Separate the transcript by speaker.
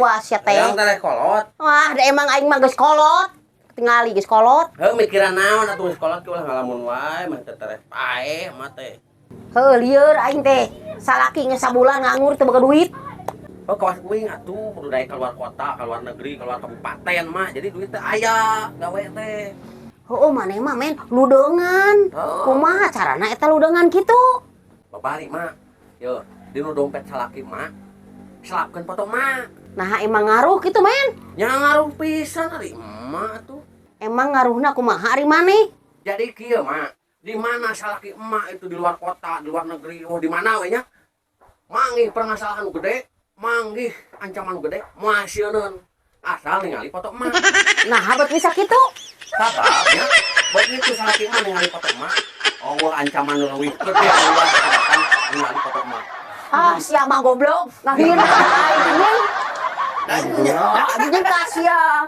Speaker 1: Awas ya teh.
Speaker 2: Yang tereh kolot.
Speaker 1: Wah, da emang aing mah geus kolot. Tingali geus kolot.
Speaker 2: Heuh, mikiran naon atuh geus kolot ge ulah ngalamun wae, mah teh tereh paeh mah teh.
Speaker 1: Heuh, lieur aing teh. Salaki geus sabulan nganggur teu boga duit.
Speaker 2: Oh, kawas uing atuh kudu daek keluar kota, keluar negeri, keluar kabupaten mah. Jadi duit teh aya gawe teh.
Speaker 1: Heuh, maneh mah, men, ludeungan.
Speaker 2: Oh.
Speaker 1: Kumaha carana eta ludeungan kitu?
Speaker 2: Babari mah. Yo, di nu dompet salaki mah. Selapkeun foto mah.
Speaker 1: Nah, emang ngaruh gitu, men?
Speaker 2: Nya ngaruh pisan ari emak tuh.
Speaker 1: Emang ngaruhna kumaha ari maneh?
Speaker 2: Jadi kieu mah, di mana salaki emak itu di luar kota, di luar negeri, oh di mana we nya? Manggih permasalahan nu gede, manggih ancaman nu gede, moal sieuneun. Asal ningali foto emak.
Speaker 1: Nah, bet bisa kitu.
Speaker 2: Sabab ya, begitu salaki emak ningali foto emak, oh ancaman nu leuwih gede luar datang ningali foto emak.
Speaker 1: Ah, sia mah goblok. Ngahina aing, men. Anjing ka sia.